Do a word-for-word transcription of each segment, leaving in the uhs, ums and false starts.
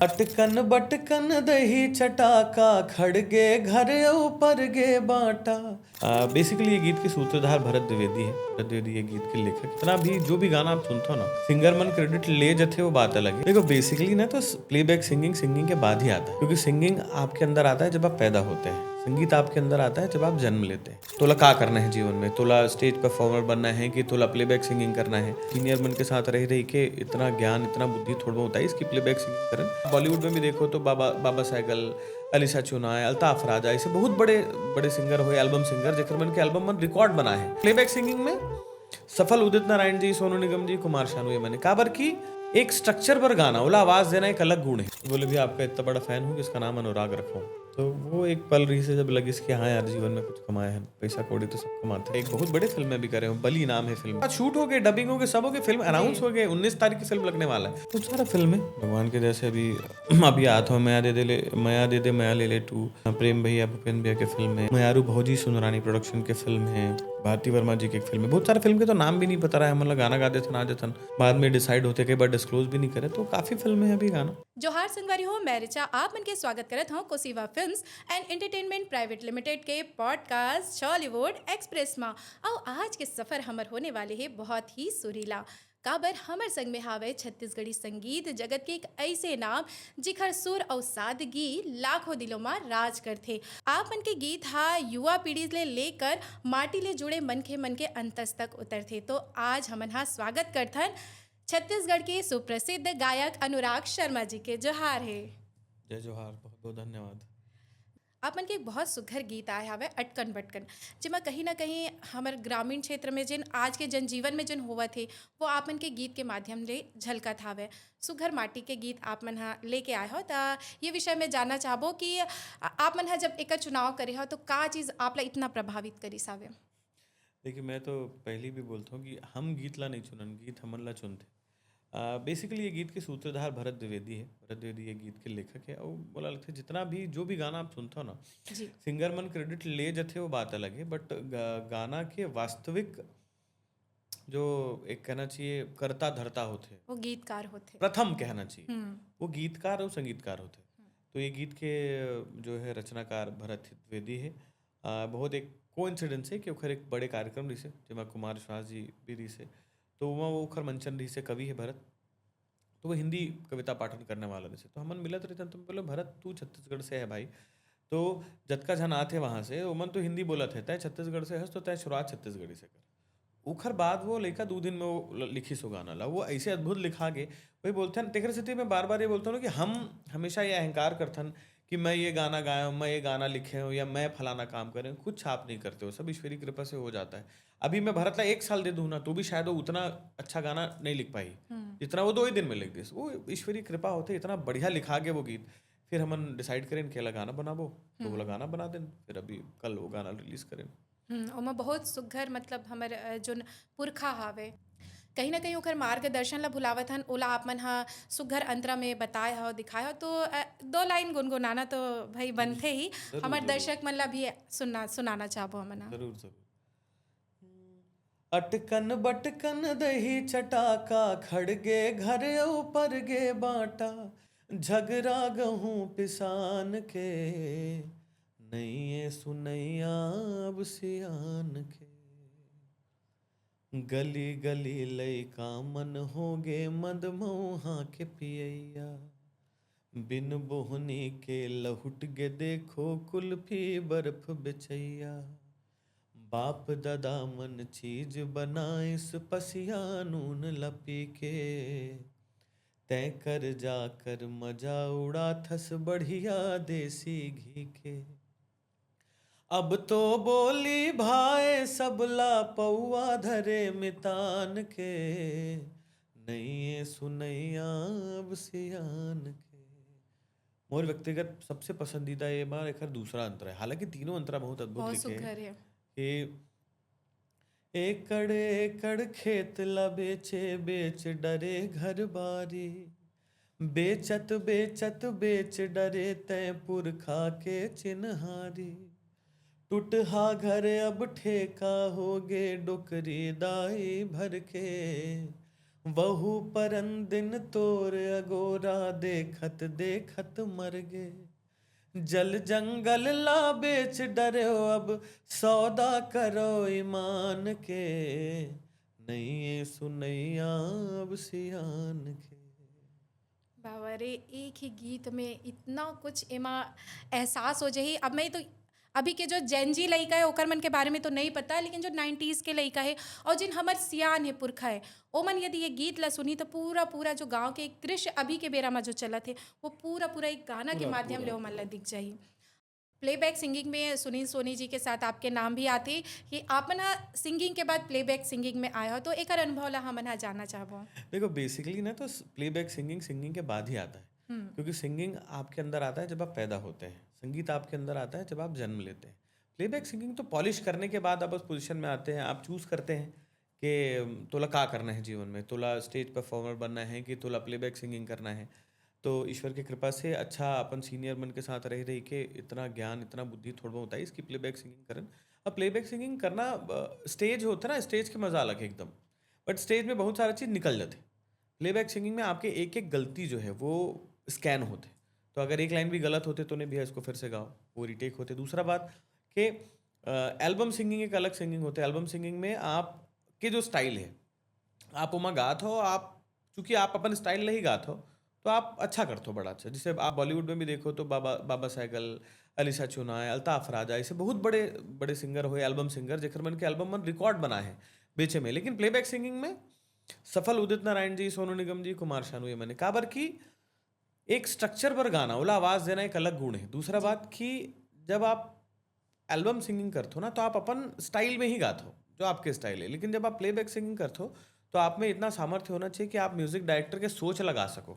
अटकन बटकन दही चटाका, खड़गे घर ऊपर गे बाटा। बेसिकली ये गीत के सूत्रधार भरत द्विवेदी है। भरत द्विवेदी ये गीत के लेखक। इतना भी, जो भी गाना आप सुनते हो ना, सिंगर मन क्रेडिट ले जाते, वो बात अलग है। देखो, बेसिकली ना तो प्लेबैक सिंगिंग सिंगिंग के बाद ही आता है, क्योंकि सिंगिंग आपके अंदर आता है जब आप पैदा होते हैं, संगीत आपके अंदर आता है जब आप जन्म लेते हैं। तोला का करना है जीवन में? तोला स्टेज परफॉर्मर बनना है कि तोला प्लेबैक सिंगिंग करना है? सीनियर मन के साथ रह रही के इतना ज्ञान, इतना बुद्धि थोड़ा बहुत आई इसकी प्लेबैक सिंगिंग करन। बॉलीवुड में भी देखो तो बाबा बाबा सहगल, अलीशा चुनाय, अल्ताफ राजा, ऐसे बहुत बड़े बड़े सिंगर हुए, एल्बम सिंगर, जेकर मन के एल्बम मन रिकॉर्ड बनाए हैं प्लेबैक सिंगिंग में। सफल उदित नारायण जी, सोनू निगम जी, कुमार शानू, ये मैंने काबर की एक स्ट्रक्चर पर गाना, ओला आवाज देना एक अलग गुण है। बोले, भी आपका इतना बड़ा फैन हूँ जिसका नाम अनुराग रखो। तो वो एक पल रही से जब लगिस कि हाँ यार, जीवन में कुछ कमाए हैं, पैसा कौड़ी तो सब कमाते हैं। एक बहुत बड़े फिल्म में भी करे हो, बली नाम है फिल्म, शूट हो गए, डबिंग हो गए, सब हो गए, फिल्म अनाउंस हो गए, उन्नीस तारीख की फिल्म लगने वाला है। बहुत सारा फिल्म है भगवान के, जैसे अभी अभी आत हो मया दे दे ले, मया दे दे मया ले ले टू, प्रेम भैया भूपेन भैया के फिल्म है, मयारू भौजी सुंदरानी प्रोडक्शन के फिल्म है, भारती वर्मा जी के एक फिल्म है। बहुत सारे फिल्म के तो नाम भी नहीं पता रहा है, मतलब गाना गा देथन, आ देथन, बाद में डिसाइड होते, कई बार डिस्क्लोज भी नहीं करे, तो काफी फिल्म है अभी गाना। जोहार संगवारी हो, मैं रिचा आप मन के स्वागत करत हूँ Kosiva films and entertainment private limited के पॉडकास्ट चॉलीवुड एक्सप्रेस मा। अउ आज के सफर हमर होने वाले है बहुत ही सुरीला, काबर हमर संग में हावय छत्तीसगढ़ी संगीत जगत के एक ऐसे नाम, जिखर सुर अउ सादगी लाखों दिलों मा राज करथे। आप मन के गीत हा युवा पीढ़ी ले लेकर माटी ले जुड़े मनखे मन के अंतस तक उतरथे। तो आज हमन हा स्वागत करथन छत्तीसगढ़ के सुप्रसिद्ध गायक अनुराग शर्मा जी के। जोहार हे। जय जोहार, बहुत बहुत धन्यवाद। आप मन के एक बहुत सुघर गीत आए हावय अटकन बटकन, जेमा कहीं ना कहीं हमर ग्रामीण क्षेत्र में जिन आज के जनजीवन में जिन होवत हे, वो आप मन के गीत के माध्यम ले झलकत हावय। सुघर माटी के गीत आप मन ह लेके आए हो, त ये विषय में जानना चाहबो कि आ-, आप मन ह जब एकर चुनाव करे हो, तो का चीज आप ला इतना प्रभावित करिस हावय? देखिए, मैं तो पहली भी बोलता हूँ कि हम गीत ला नहीं चुनन, गीत हमन ला चुनथे। बेसिकली ये गीत के सूत्रधार भरत द्विवेदी है। भरत द्विवेदी ये गीत के लेखक है। और बोला लगता है, जितना भी, जो भी गाना आप सुनते हो ना, जी। सिंगर मन क्रेडिट ले जाते, वो बात अलग है, बट गाना के वास्तविक जो एक कहना चाहिए कर्ता धर्ता होते, वो गीतकार होते। प्रथम कहना चाहिए, हम्म। वो गीतकार और संगीतकार होते। हम्म। तो ये गीत के जो है रचनाकार भरत द्विवेदी है। आ, बहुत एक कोइंसिडेंस है कि ओखर एक बड़े कार्यक्रम रहिसे, जेमा कुमार विश्वास जी भी रहिसे, तो ओमा वो ओखर मंचन रहिसे, कवि है भरत, तो वो हिंदी कविता पाठन करने वाला रहिसे। तो हमन मिलत रहिथन, तो मैं बोले, "भरत, तू छत्तीसगढ़ से है भाई, तो जतका झन आथे वहाँ से, ओमन तो हिंदी बोलत है, तैं छत्तीसगढ़ से हस, तो तैं शुरुआत छत्तीसगढ़ी से कर।" ओखर बाद वो लइका दू दिन में वो ल-, लिखिस वो गाना ला, वो ऐसे अद्भुत लिखा गे। वही बोलते हैं, तेखर सेती मैं बार बार ये बोलता हूँ ना कि हम हमेशा ये अहंकार करथन कि मैं ये गाना गाया हूँ, मैं ये गाना लिखे हूँ या मैं फलाना काम करे हूँ, कुछ आप नहीं करते हो, सब ईश्वरी कृपा से हो जाता है। अभी मैं भरत ला एक साल दे दूँ ना, तो भी शायद वो उतना अच्छा गाना नहीं लिख पाई, हम्म। जितना वो दो ही दिन में लिख दिस। वो ईश्वरी कृपा होते, इतना बढ़िया लिखा गे वो गीत। फिर हमन डिसाइड करें कि एला गाना बनाबो, तो हम्म। ओला गाना बना देन। फिर अभी कल वो गाना रिलीज करें। हम्म, ओमा बहुत सुघर, मतलब, हमर, अ, जोन पुरखा हावे, कहीं ना कहीं ओकर मार्गदर्शन ला भुलावत हन, ओला आप मन ह सुघर अंतरा में बताए हो, दिखाए हो, तो, अ, दो लाइन गुनगुनाना तो भाई बनथे ही। जरूर, हमर जरूर। दर्शक मन ला भी सुनना, सुनाना चाहबो हमन ह। जरूर, जरूर। अटकन बटकन दही चटाका, खड़गे घर ऊपर गे बाटा, झगरा गहूँ पिसान के, नइये सुनैया अब सियान के। गली गली लइका मन होगे मद मउहा के पियैया, बिन बोहनी के लहुट गे देखो कुल्फी बर्फ बेचैया। बाप ददा मन चीज बनाइस पसिया नून ल पी के, तैं कर जाकर मजा उड़ाथस बढ़िया देसी घी के। अब तो बोली भाए सबला पौआ धरे मितान के, नइये सुनैया अब सियान के। मोर व्यक्तिगत सबसे पसंदीदा ये बार एकर दूसरा अंतरा है, हालांकि तीनों अंतरा बहुत अद्भुत बहुत लिखे हैं सुघर है। कि एकड़ एकड़ खेत ला बेचे बेच डरे घर बारी, बेचत बेचत बेच डरे तैं पुरखा के चिन्हारी। टुटहा घर अब ठेका होगे डोकरी दाई भर के, वहू परन दिन तोर अगोरा देखत देखत मर गे। जल जंगल ला बेच डरेव अब सौदा करो ईमान के। नइये सुनैया अब सियान के। बाबा रे, एक ही गीत में इतना कुछ एमा एहसास हो जाही। अब मैं तो अभी के जो जेनजी लइका है ओकर मन के बारे में तो नहीं पता, लेकिन जो नाइन्टीज के लइका है और जिन हमर सियान है पुरखा है, ओमन यदि ये गीत ला सुनी तो पूरा पूरा जो गांव के एक दृश्य अभी के बेरा में जो चलत है वो पूरा पूरा एक गाना के पूरा, माध्यम ले पूरा, ओमन ला दिख जाही। प्लेबैक सिंगिंग में सुनील सोनी जी के साथ आपके नाम भी आते कि आप मन सिंगिंग के बाद प्लेबैक सिंगिंग में आए हो, तो एकर अनुभव ला हमन हा जानना चाहबो। देखो, बेसिकली ना तो प्लेबैक सिंगिंग सिंगिंग के बाद ही आता है, हम्म। क्योंकि सिंगिंग आपके अंदर आता है जब आप पैदा होते हैं, संगीत आपके अंदर आता है जब आप जन्म लेते हैं। प्लेबैक सिंगिंग तो पॉलिश करने के बाद आप उस पोजीशन में आते हैं, आप चूज करते हैं कि तोला का करना है जीवन में, तोला स्टेज परफॉर्मर बनना है कि तोला प्लेबैक सिंगिंग करना है। तो ईश्वर की कृपा से अच्छा अपन सीनियर मन के साथ रह रही के इतना ज्ञान, इतना बुद्धि थोड़ा बहुत आई इसकी प्लेबैक सिंगिंग करन। अब प्लेबैक सिंगिंग करना, स्टेज होता है ना, स्टेज के मजा अलग है एकदम, बट स्टेज में बहुत सारा चीज निकल जाते। प्लेबैक सिंगिंग में आपके एक एक गलती जो है वो स्कैन होते। तो अगर एक लाइन भी गलत होते तो नहीं भैया, इसको फिर से गाओ, वो रीटेक होते। दूसरा बात कि एल्बम सिंगिंग एक अलग सिंगिंग होते। एल्बम सिंगिंग में आपके जो स्टाइल है, आप ओमा गात हो, आप चूंकि आप अपन स्टाइल नहीं गात हो, तो आप अच्छा करते हो, बड़ा अच्छा। जैसे आप बॉलीवुड में भी देखो तो बाबा बाबा सहगल, अलीशा चुनाय, अल्ताफ राजा, ऐसे बहुत बड़े बड़े सिंगर हुए, एल्बम सिंगर, जेकर मन के एल्बम मन रिकॉर्ड बना है बेचे में। लेकिन प्लेबैक सिंगिंग में सफल उदित नारायण जी, सोनू निगम जी, कुमार शानू, ये मैंने काबर की एक स्ट्रक्चर पर गाना, ओला आवाज देना एक अलग गुण है। दूसरा बात कि जब आप एल्बम सिंगिंग करते हो ना, तो आप अपन स्टाइल में ही गाते हो, जो आपके स्टाइल है। लेकिन जब आप प्लेबैक सिंगिंग करते हो, तो आप में इतना सामर्थ्य होना चाहिए कि आप म्यूजिक डायरेक्टर के सोच लगा सको।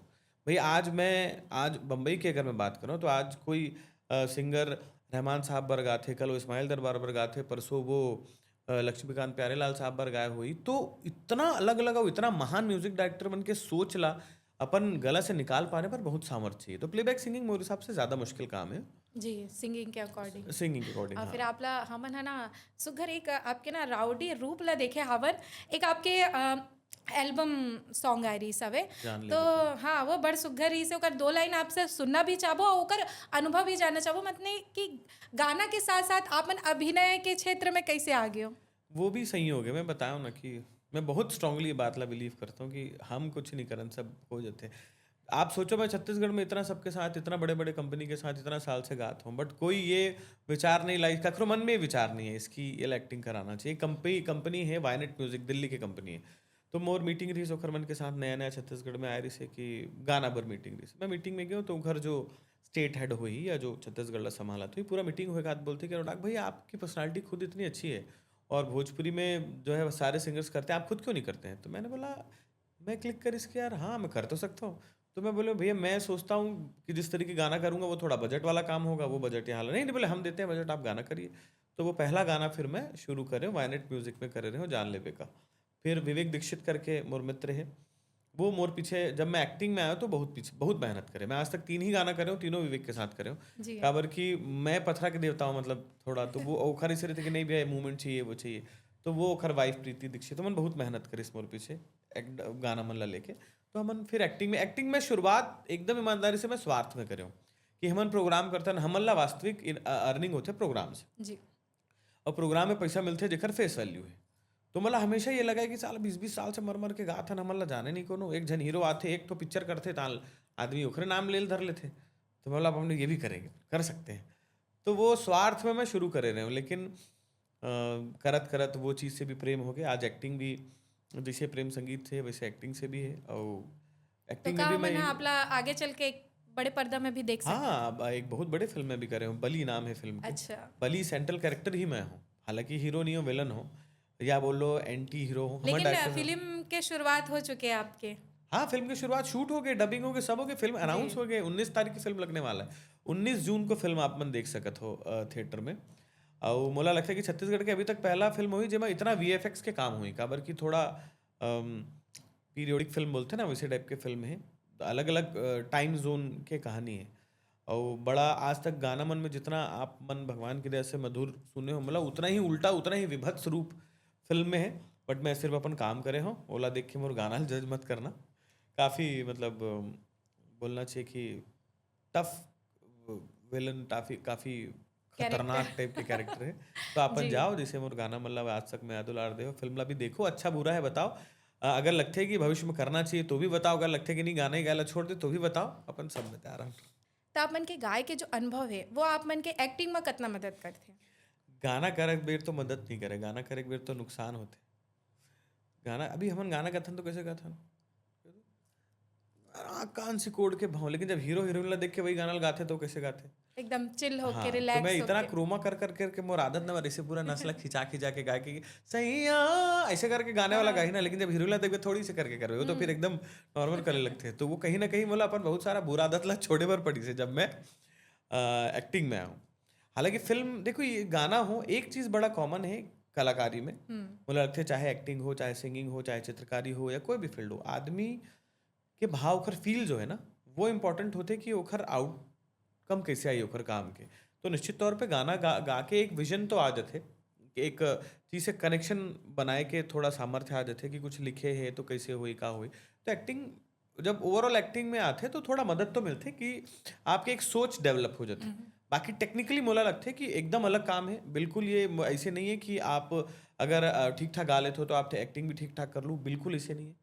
भाई, आज मैं, आज बम्बई की अगर मैं बात करूँ, तो आज कोई सिंगर रहमान साहब बर गाथे, कल वो इस्माइल दरबार बर गाथे, परसों वो अ, लक्ष्मीकांत प्यारेलाल साहब बर गाए हुई। तो इतना अलग अलग और इतना महान म्यूजिक डायरेक्टर मन के सोच ला अपन गला से निकाल पाने पर बहुत सामर्थ्य चाहिए। तो प्लेबैक सिंगिंग मोर हिसाब से ज्यादा मुश्किल काम है जी, सिंगिंग के अकॉर्डिंग। सिंगिंग के अकॉर्डिंग। और फिर आप ला, हमन है ना, सुघर एक आपके ना राउडी रूप ला देखे हावन, एक आपके अ, एल्बम सॉन्ग आए रहिस हवे। जान ले तो हाँ, वो बड़ सुघर रहिस हे। ओकर दो लाइन आपसे सुनना भी चाहबो और ओकर अनुभव भी जानना चाहबो, मतलब कि गाना के साथ साथ आप मन अभिनय के क्षेत्र में कैसे आ गए हो? वो भी सही हो गया। मैं बताया हूँ ना कि मैं बहुत स्ट्रांगली ये बात ला बिलीव करता हूँ कि हम कुछ नहीं करन, सब हो जाते हैं। आप सोचो, मैं छत्तीसगढ़ में इतना सबके साथ, इतना बड़े बड़े कंपनी के साथ इतना साल से गाता हूँ, बट कोई ये विचार नहीं लाई, कखरो मन में ये विचार नहीं है इसकी ये एक्टिंग कराना चाहिए। कंपनी कंपनी है वायनेट म्यूजिक, दिल्ली की कंपनी है। तो मोर मीटिंग रही ओखर मन के साथ, नया नया छत्तीसगढ़ में आए रही से कि गाना बर मीटिंग रही। मैं मीटिंग में गया तो घर जो स्टेट हेड हुई या जो छत्तीसगढ़ ला संभालत हुई, पूरा मीटिंग हुए के बाद बोलते कि अनुराग भाई, आपकी पर्सनालिटी खुद इतनी अच्छी है और भोजपुरी में जो है सारे सिंगर्स करते हैं, आप खुद क्यों नहीं करते हैं? तो मैंने बोला, मैं क्लिक करिस कि यार हाँ, मैं कर तो सकता हूँ। तो मैं बोले, भैया, मैं सोचता हूँ कि जिस तरीके गाना करूँगा वो थोड़ा बजट वाला काम होगा, वो बजट यहाँ नहीं। नहीं, बोले, हम देते हैं बजट, आप गाना करिए। तो वो पहला गाना फिर मैं शुरू करे वायनेट म्यूजिक में करे रहे हो, जान लेबे का। फिर विवेक दीक्षित करके मोर मित्र है, वो मोर पीछे, जब मैं एक्टिंग में आया तो बहुत पीछे, बहुत मेहनत करे। मैं आज तक तीन ही गाना करे हूँ, तीनों विवेक के साथ करे हूँ। जी। काबर कि मैं पथरा के देवता हूँ, मतलब थोड़ा तो वो ओखर इसे रहते कि नहीं भैया, मूवमेंट चाहिए, वो चाहिए। तो वो ओखर वाइफ प्रीति दीक्षित, हमन बहुत मेहनत करिस मोर पीछे एक गाना मन ला लेके। तो हमन फिर एक्टिंग में, एक्टिंग में शुरुआत एकदम ईमानदारी से मैं स्वार्थ में करे हूँ कि हमन प्रोग्राम करथन, हमन ला वास्तविक अर्निंग होथे प्रोग्राम से। जी। और प्रोग्राम में पैसा मिलथे जेकर फेस वैल्यू है। तो मतलब हमेशा ये लगा है कि साल बीस बीस साल से मर मर के गात हन, हमन ला जाने नहीं कोनो। एक झन हीरो आथे, एक ठो पिक्चर करथे, ताल आदमी ओखरे नाम लेल धर लेथे। तो मतलब हमने ये भी करेंगे, कर सकते हैं। तो वो स्वार्थ में मैं शुरू करे रहे हूँ, लेकिन अ, करत करत वो चीज़ से भी प्रेम हो गया। आज एक्टिंग भी जैसे प्रेम संगीत से है, वैसे एक्टिंग से भी है। और तो एक्टिंग का में भी हमन मैं ह आपला आगे चल के एक बड़े पर्दा में भी देख सकते? हाँ, अब एक बहुत बड़े फिल्म में भी करे हूँ, बली नाम है फिल्म के। अच्छा। बली सेंट्रल कैरेक्टर ही मैं हूँ, हालांकि हीरो नहीं हूँ, विलन हूँ, या बोलो एंटी हीरो हूँ। हमारे लेकिन डायरेक्टर फिल्म के शुरुआत हो चुके हैं आपके। हाँ, फिल्म की शुरुआत, शूट हो गए, डबिंग हो गए, सब हो गए, फिल्म अनाउंस जी। हो गए। उन्नीस तारीख की फिल्म लगने वाला है, उन्नीस जून को फिल्म आप मन देख सकत हो अ, थिएटर में। और मोला लगता है कि छत्तीसगढ़ के अभी तक पहला फिल्म हुई जेमा इतना वीएफएक्स के काम हुई, काबर कि थोड़ा पीरियोडिक फिल्म बोलते हैं ना, वैसे टाइप के फिल्म है, अलग अलग टाइम जोन के कहानी है। और बड़ा आज तक गाना मन में जितना आप मन भगवान की दया से मधुर सुने हो, मतलब उतना ही उल्टा, उतना ही विभत्स रूप फिल्म में है। बट मैं सिर्फ अपन काम करे हूँ, ओला देख के मोर गाना ल जज मत करना। काफ़ी मतलब अम, बोलना चाहिए कि टफ विलन, काफ़ी काफ़ी Character. खतरनाक टाइप के कैरेक्टर है। तो अपन जी। जाओ, जैसे मोर गाना मन ला आज तक मया दुलार दे हो, फिल्म ला भी देखो, अच्छा बुरा है बताओ। अ, अगर लगथे कि भविष्य में करना चाहिए तो भी बताओ, अगर लगथे कि नहीं गाना ही गाय ला छोड़ दे तो भी बताओ, अपन सब में तैयार हन। त आप मन के गाय के जो अनुभव है वो आप मन के एक्टिंग में कितना मदद करथे? गाना करे बेर तो मदद नहीं करे, गाना करे बेर तो नुकसान होथे। गाना, अभी हमन गाना गाथन तो कैसे गाथन? आँख कान सिकोड़ के भाव, लेकिन जब हीरो हीरोइन ला देख के वही गाना ल गाथे तो कैसे गाथे? एकदम चिल होके, हाँ, तो रिलैक्स मैं इतना होके। क्रोमा कर कर करके मोर आदत ना, ऐसे पूरा नस ला खिंचा खिंचा के गाय के सैया ऐसे करके गाने वाला गाही ना, लेकिन जब हीरोइन ला देखबे थोड़ी से करके करबे, वो तो फिर एकदम नॉर्मल करे लगथे। तो वो कहीं ना कहीं मोला अपन बहुत सारा बुरा आदत ला छोड़े बर पड़ी से जब मैं एक्टिंग में आऊँ। हालांकि फिल्म देखो, ये गाना हो, एक चीज़ बड़ा कॉमन है कलाकारी में, मोला लगथे चाहे एक्टिंग हो, चाहे सिंगिंग हो, चाहे चित्रकारी हो या कोई भी फील्ड हो, आदमी के भाव, ओखर फील जो है ना, वो इम्पोर्टेंट होथे कि ओखर आउटकम कैसे आई ओखर काम के। तो निश्चित तौर पे गाना गा गा के एक विजन तो आ जाथे, एक चीज़ से कनेक्शन बनाए के थोड़ा सामर्थ्य आ जाथे कि कुछ लिखे है तो कैसे होई, का होई। तो एक्टिंग जब ओवरऑल एक्टिंग में आथे तो थोड़ा मदद तो मिलथे कि आपके एक सोच डेवलप हो जाथे। बाकी टेक्निकली मोला लगथे कि एकदम अलग काम है, बिल्कुल ये म- ऐसे नहीं है कि आप अगर अ, ठीक ठाक गा लेते हो तो आप एक्टिंग भी ठीक ठाक कर लू, बिल्कुल ऐसे नहीं है।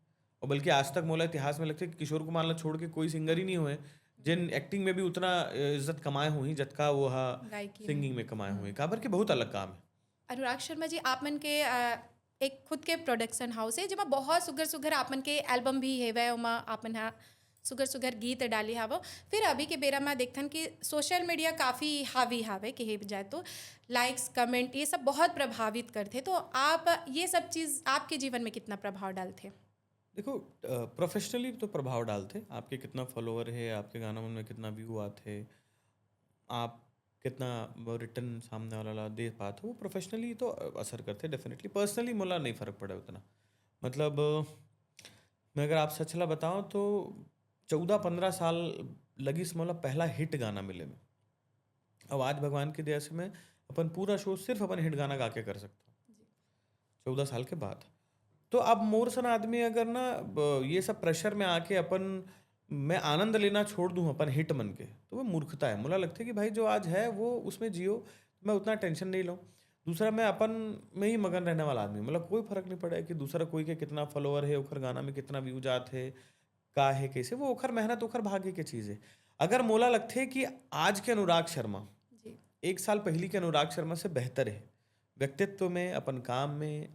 और बल्कि आज तक मोला इतिहास में लगथे कि किशोर कुमार ला छोड़ के कोई सिंगर ही नहीं हुए जिन एक्टिंग में भी उतना अ, इज्जत कमाए हुई जतका वो हा गायकी में। सिंगिंग में कमाए हुए, काबर के बहुत अलग काम है। अनुराग शर्मा जी, आप मन के अ, एक खुद के प्रोडक्शन हाउस है जेमा बहुत सुघर सुघर आप मन के एल्बम भी हेवय, ओमा आप मन हा सुघर सुघर गीत डाली हावो। फिर अभी के बेरा में देखथन कि सोशल मीडिया काफ़ी हावी हावे, कहे जाए तो लाइक्स, कमेंट, ये सब बहुत प्रभावित करथे। तो आप ये सब चीज़ आपके जीवन में कितना प्रभाव डालथे? देखो, प्रोफेशनली तो प्रभाव डालथे, आपके कितना फॉलोअर है, आपके गाना मन में कितना व्यू आथे, आप कितना रिटर्न सामने वाला ला दे पात हो, वो प्रोफेशनली तो असर करथे डेफिनेटली। पर्सनली मोला नहीं फर्क पड़े उतना। मतलब अ, मैं अगर आप सच ला बताऊँ तो चौदह पंद्रह साल लगिस मोला पहला हिट गाना मिले में। अब आज भगवान की दया से मैं अपन पूरा शो सिर्फ अपन हिट गाना गा के कर सकता हूँ, चौदह साल के बाद। तो अब मोर सन आदमी अगर ना ब- ये सब प्रेशर में आके अपन मैं आनंद लेना छोड़ दूँ अपन हिट मन के, तो वो मूर्खता है। मोला लगथे कि भाई जो आज है वो उसमें जियो, मैं उतना टेंशन नहीं लूँ। दूसरा, मैं अपन में ही मगन रहने वाला आदमी हूँ, मतलब कोई फर्क नहीं पड़े कि दूसरा कोई के कितना फॉलोअर है, ओखर गाना में कितना व्यूज आत है, का है, कैसे, वो ओखर मेहनत, ओखर भाग्य के चीज़ है। अगर मोला लगथे कि आज के अनुराग शर्मा जी। एक साल पहली के अनुराग शर्मा से बेहतर है व्यक्तित्व में, अपन काम में,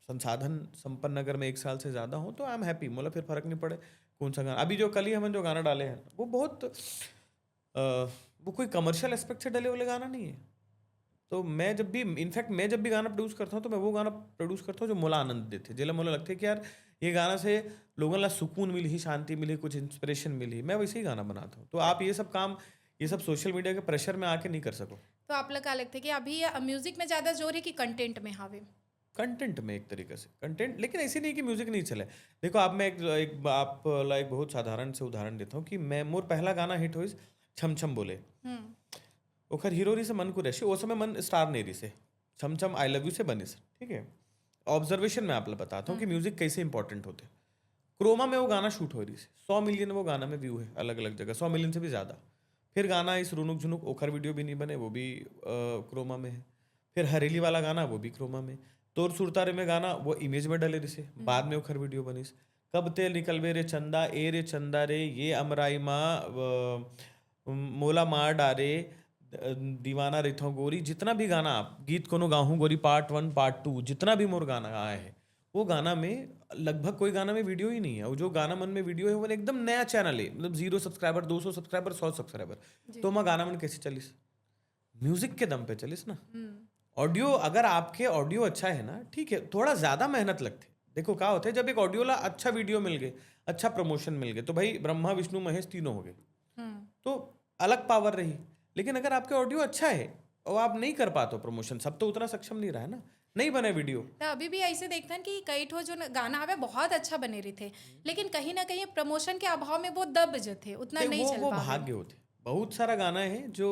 संसाधन संपन्न अगर मैं एक साल से ज़्यादा हूँ तो आई एम हैप्पी, मोला फिर फर्क नहीं पड़े कौन सा गाना। अभी जो कल ही हमन जो गाना डाले हैं वो बहुत अ, वो कोई कमर्शियल एस्पेक्ट से डले वाले गाना नहीं है। तो मैं जब भी, इनफैक्ट मैं जब भी गाना प्रोड्यूस करता हूँ तो मैं वो गाना प्रोड्यूस करता हूँ जो मोला आनंद देथे, जेला मोला लगथे कि यार ये गाना से लोगन ला सुकून मिलही, शांति मिलही, कुछ इंस्पिरेशन मिलही, मैं वैसे ही गाना बनाता हूँ। तो आप ये सब काम, ये सब सोशल मीडिया के प्रेशर में आके नहीं कर सको। तो आप ला का लगथे कि अभी म्यूजिक में ज़्यादा जोर है कि कंटेंट में हावे? कंटेंट में एक तरीके से कंटेंट, लेकिन ऐसे नहीं कि म्यूजिक नहीं चले। देखो, आप, मैं एक, एक आप ला एक बहुत साधारण से उदाहरण देता हूँ कि मैं, मोर पहला गाना हिट होइस छम छम बोले। हम्म। ओखर हीरो रिसे मन कुरैशी, ओ समय मन स्टार नहीं रिसे, छम छम आई लव यू से बनिस, ठीक है। ऑब्जर्वेशन में आप ला बताता हूँ कि म्यूजिक कैसे इंपॉर्टेंट होते। क्रोमा में वो गाना शूट हो रही, सौ मिलियन वो गाना में व्यू है अलग अलग जगह, सौ मिलियन से भी ज़्यादा। फिर गाना इस रुनुक झुनुक, ओखर वीडियो भी नहीं बने, वो भी अ, क्रोमा में है। फिर हरेली वाला गाना, वो भी क्रोमा में। तोर सुरता रे में गाना वो इमेज में डले रिसे, बाद में ओखर वीडियो बनिस। कब ते निकलबे रे चंदा, ए रे चंदा रे, ये अमराई माँ, अ, मोला मार डारे, द- दीवाना रिथो गोरी, जितना भी गाना आप, गीत कोनो गाहूँ गोरी पार्ट वन, पार्ट टू, जितना भी मोर गाना आए हैं, वो गाना में लगभग कोई गाना में वीडियो ही नहीं है। वो जो गाना मन में वीडियो है वो एकदम नया चैनल है, मतलब जीरो सब्सक्राइबर, दो सौ सब्सक्राइबर, सौ सब्सक्राइबर। तो मैं गाना मन कैसे चलिस? म्यूजिक के दम पे चलिस ना। ऑडियो, अगर आपके ऑडियो अच्छा है ना, ठीक है, थोड़ा ज़्यादा मेहनत लगथे। देखो का होथे, जब एक ऑडियो ला अच्छा वीडियो मिल गए, अच्छा प्रमोशन मिल गए, तो भाई ब्रह्मा विष्णु महेश तीनों हो गए, तो अलग पावर रही। लेकिन अगर आपके ऑडियो अच्छा है और आप नहीं कर पाते हो प्रमोशन, सब तो उतना सक्षम नहीं रहा है ना, नहीं बने वीडियो। तो अभी भी ऐसे देखथन कि कई ठो जो न-, गाना हवे बहुत अच्छा बने रहिथे, लेकिन कहीं ना कहीं प्रमोशन के अभाव में वो दब जथे, उतना नहीं, नहीं वो चल वो पावे। भाग्य होथे। बहुत सारा गाना है जो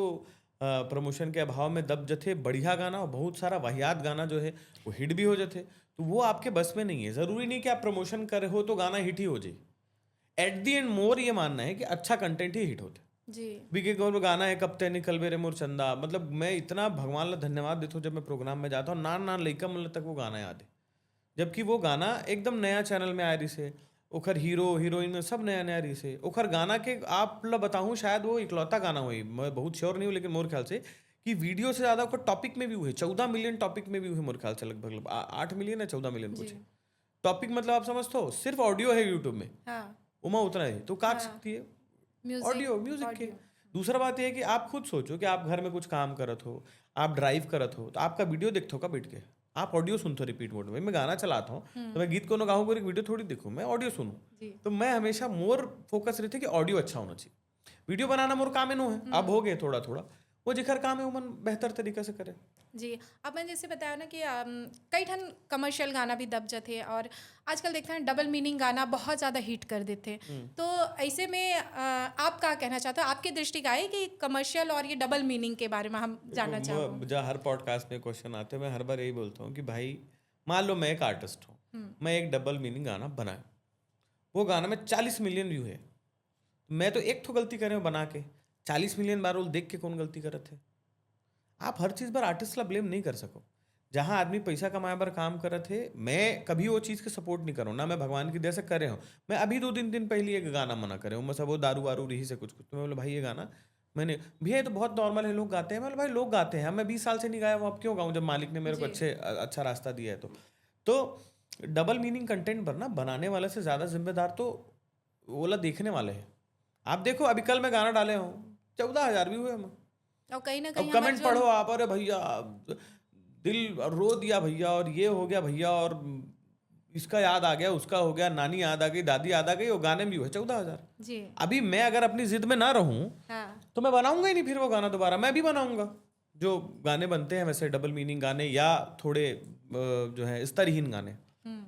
अ, प्रमोशन के अभाव में दब जथे, बढ़िया गाना, और बहुत सारा वाहियात गाना जो है वो हिट भी हो जथे। तो वो आपके बस में नहीं है। जरूरी नहीं कि आप प्रमोशन कर रहे हो तो गाना हिट ही हो जाए। एट दी एंड मोर ये मानना है कि अच्छा कंटेंट ही हिट होता है। जी। बीके गौर गाना है कब ते निकलबे रे मोर चंदा, मतलब मैं इतना भगवान ला धन्यवाद देता हूँ जब मैं प्रोग्राम में जाता हूँ, नान नान लइका मन तक वो गाना याद है, जबकि वो गाना एकदम नया चैनल में आए रहिसे, ओखर हीरो हीरोइन में सब नया नया रहिसे। ओखर गाना के आप ला बताऊँ, शायद वो इकलौता गाना होई, मैं बहुत श्योर नहीं हूँ, लेकिन मोर ख्याल से कि वीडियो से ज़्यादा ओकर टॉपिक में व्यू है, चौदह मिलियन टॉपिक में व्यू है मोर ख्याल से, लगभग लगभग आ- आठ मिलियन या चौदह मिलियन कुछ है। टॉपिक मतलब आप समझते हो, सिर्फ ऑडियो है यूट्यूब में, हाँ। उमा उतना है तो काट सकती है। म्यूजिक, ऑडियो, म्यूजिक के। दूसरा बात यह है कि आप खुद सोचो कि आप घर में कुछ काम करत हो, आप ड्राइव करत हो, तो आपका वीडियो देखते हो का बैठ के? आप ऑडियो सुनते हो रिपीट मोड में। मैं गाना चलाता हूँ तो मैं गीत कोनो गाऊँ, एक वीडियो थोड़ी देखूँ, मैं ऑडियो सुनूँ। जी। तो मैं हमेशा मोर फोकस रहते कि ऑडियो अच्छा होना चाहिए। वीडियो बनाना मोर काम नो है, अब हो गए थोड़ा थोड़ा, वो जेकर काम है वो मन बेहतर तरीका से करे। जी। अब मैं जैसे बताया ना कि अम, कई ठन कमर्शियल गाना भी दब जाते हैं और आजकल देखते हैं डबल मीनिंग गाना बहुत ज़्यादा हिट कर देते हैं। तो ऐसे में अ, आप क्या कहना चाहते हो, आपकी दृष्टि का है कि कमर्शियल और ये डबल मीनिंग के बारे में हम जानना चाहूँगा। जहाँ हर पॉडकास्ट में क्वेश्चन आते हैं, मैं हर बार यही बोलता हूँ कि भाई, मान लो मैं एक आर्टिस्ट हूँ, मैं एक डबल मीनिंग गाना बनाया, वो गाना में चालीस मिलियन व्यू है, मैं तो एक ठो गलती करे हूँ बना के, चालीस मिलियन बार वो देख के कौन गलती करत है? आप हर चीज़ पर आर्टिस्ट ला ब्लेम नहीं कर सको। जहाँ आदमी पैसा कमाए बर काम करत है, मैं कभी वो चीज़ के सपोर्ट नहीं करूँ, ना मैं भगवान की दया से करे हूँ। मैं अभी दो दिन दिन पहले एक गाना मना करे हूँ, मैं सब वो दारू वारू रही से कुछ कुछ, तो मैं बोला भाई ये गाना मैंने, भैया ये तो बहुत नॉर्मल है, लोग गाते हैं। मैं बोला भाई लोग गाते हैं, मैं बीस साल से नहीं गाया हूँ, अब क्यों गाऊँ जब मालिक ने मेरे को अच्छे अच्छा रास्ता दिया है तो। तो डबल मीनिंग कंटेंट पर ना बनाने वाले से ज़्यादा जिम्मेदार तो ओला देखने वाले हैं। आप देखो अभी कल मैं गाना डाले हूँ, चौदह हज़ार व्यू है। और कहीं ना अब कहीं कमेंट पढ़ो आप, अरे भैया दिल रो दिया भैया, और ये हो गया भैया, और इसका याद आ गया, उसका हो गया, नानी याद आ गई, दादी याद आ गई, वो गाने में व्यू है चौदह हज़ार। जी। अभी मैं अगर अपनी जिद में ना रहूं हाँ। तो मैं बनाऊंगा ही नहीं फिर वो गाना दोबारा, मैं भी बनाऊंगा। जो गाने बनते हैं वैसे डबल मीनिंग गाने या थोड़े अ, जो है स्तरहीन गाने, हम्म।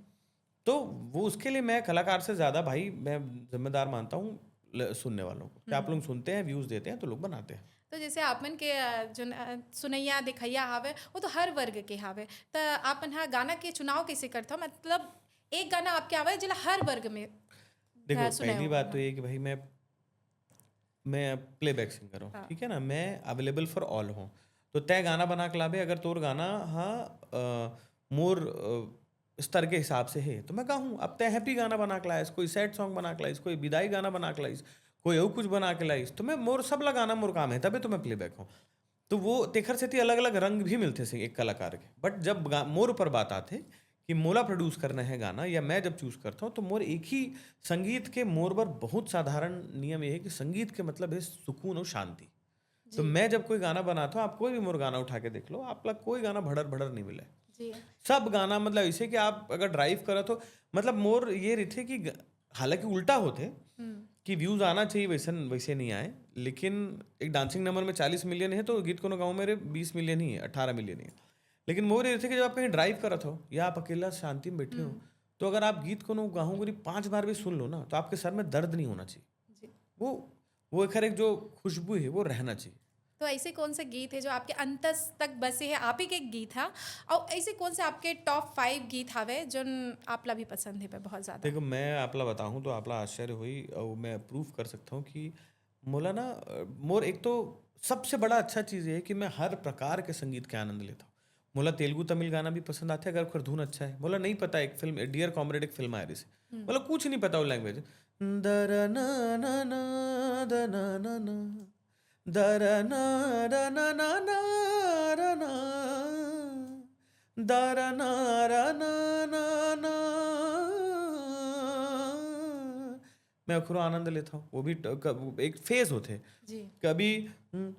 तो वो उसके लिए मैं कलाकार से ज़्यादा भाई मैं जिम्मेदार मानता हूँ ल- सुनने वालों को कि आप लोग सुनते हैं, व्यूज़ देते हैं तो लोग बनाते हैं। तो जैसे आप मन के अ, जो न- अ, सुनैया देखैया हावे, वो तो हर वर्ग के हावे, तो आप मन हा गाना के चुनाव कैसे करता हो? मतलब एक गाना आपके आवे जेला हर वर्ग में देखो अ, सुनाए पहली हो बात गाना। तो ये कि भाई मैं मैं प्लेबैक सिंगर हूँ, हाँ। ठीक है ना, मैं अवेलेबल फॉर ऑल हूँ। तो तय गाना बना के लाबे, अगर तोर गाना हाँ अ, मोर अ, स्तर के हिसाब से है तो मैं गाऊँ। अब तय हैप्पी गाना बना के लाइस, कोई सैड सॉन्ग बना के लाइस, कोई विदाई गाना बना के लाइस, कोई और कुछ बना के लाइस, तो मैं मोर सबला गाना मोर काम है, तबे तो मैं प्लेबैक हूँ। तो वो तेखर सेती अलग अलग रंग भी मिलते से एक कलाकार के। बट जब गा- मोर ऊपर बात आते कि मोला प्रोड्यूस करना है गाना या मैं जब चूज करता हूँ तो मोर एक ही संगीत के मोर बर बहुत साधारण नियम ये है कि संगीत के मतलब है सुकून और शांति। तो मैं जब कोई गाना बनाता हूँ, आप कोई भी मोर गाना उठा के देख लो, आप लोग कोई गाना भड़र भड़र नहीं मिले। जी। सब गाना मतलब ऐसे कि आप अगर ड्राइव करत हो, मतलब मोर ये रहिथे कि ग- हालांकि उल्टा होते हम्म। कि व्यूज आना चाहिए, वैसे वैसे नहीं आए। लेकिन एक डांसिंग नंबर में चालीस मिलियन है तो गीत कोनो गाँव मेरे बीस मिलियन ही है, अठारह मिलियन ही है। लेकिन मोर ये रहिथे कि जब आप कहीं ड्राइव करत हो या आप अकेला शांति में बैठे हो, तो अगर आप गीत कोनो गाहूँ करीब पाँच बार भी सुन लो ना तो आपके सर में दर्द नहीं होना चाहिए। जी। वो वो एक हर एक जो खुशबू है वो रहना चाहिए। तो ऐसे कौन से गीत है जो आपके अंतस तक बसे है, आप ही के गीत हा, और ऐसे कौन से आपके टॉप फाइव गीत हावे जोन आपला भी पसंद है पे बहुत ज्यादा? देखो, मैं आपला बताऊँ तो आपला आश्चर्य हुई और मैं प्रूफ कर सकता हूँ कि मोला ना अ, मोर एक तो सबसे बड़ा अच्छा चीज़ ये है कि मैं हर प्रकार के संगीत के आनंद लेता हूँ। मोला तेलुगु तमिल गाना भी पसंद आते हैं अगर ओकर धुन अच्छा है। मोला नहीं पता, एक फिल्म डियर कॉमरेड एक फिल्म आ रही से, मोला कुछ नहीं पता वो लैंग्वेज। दर ना ना ना द ना ना ना दर ना रा ना ना ना रा ना दर ना रा ना ना ना। मैं ओखरो आनंद लेता हूँ। वो भी ट- क- एक फेज होते जी। कभी हम्म,